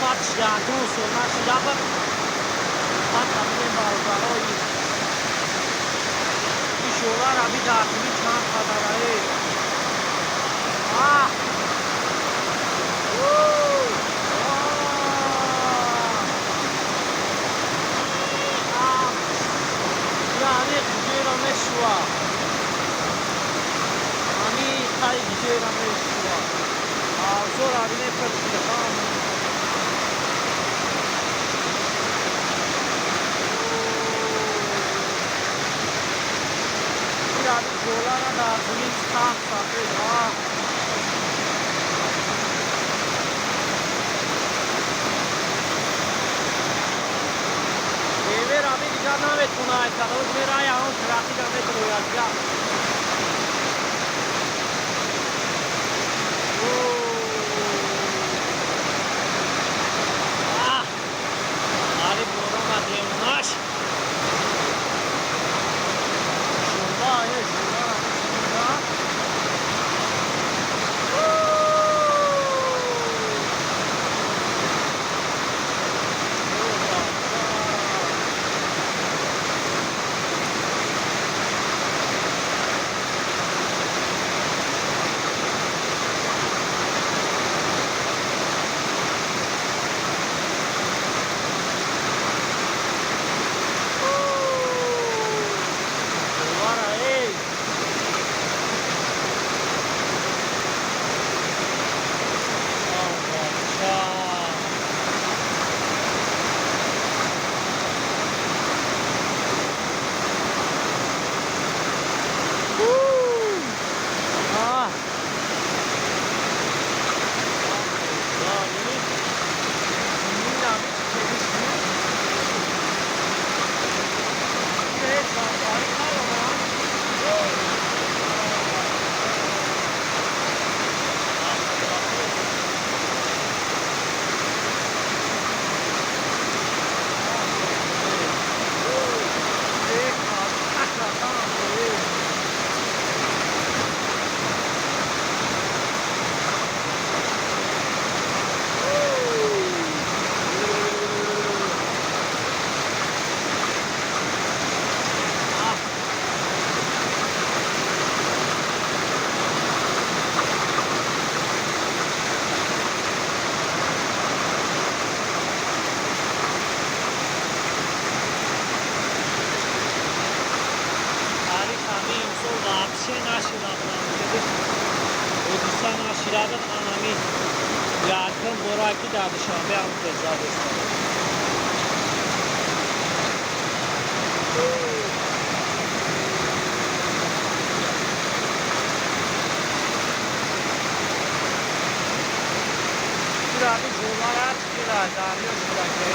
Офатш ягон сол нашида буд. Ҳатто бинем, бародарои, ишора би дар зимин чанд қадараe. Аҳ, яъне гиҷеро мешува, ами қай гиҷеро мешува. Авзора бинем, пиршидахам. Ами ҷолара дар зимин сахт сафед. Еверами дигар наметонад кадоз мерая, он тарафида метрояд дигар. Али борона девонаш. Жола, е, жола. Ҳодиса нашида буд, анами якум бора ки дар Душанбе ҳам хезадест. Ами жолара чида дарё шуда ки.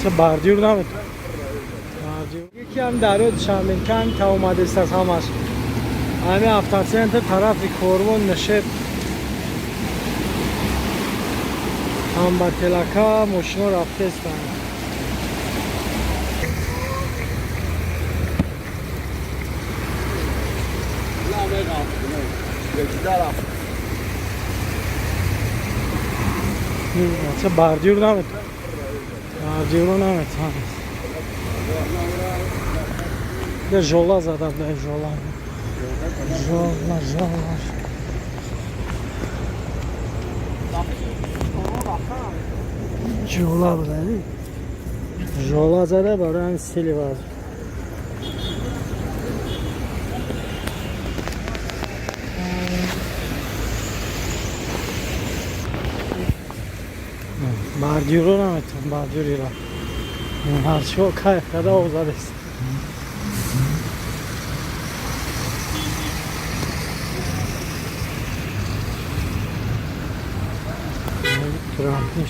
Ча бардюр наметавон. Яки ҳам дарё Душанбе кам та омадест аз ҳамаш. Ҳами автоцентр тарафи Корвон нишеб. Ҳам ба телака мошино рафтестанд. Ча бардюр наметавон. Бардюро наметавон. Де жола зада буда, жола. Жола, жола. Жола буда, жола зада барои ҳамин сели ваз. Бордюро наметавон, бордюрира ҳарчиҳо кайф карда озадест. Трамплин.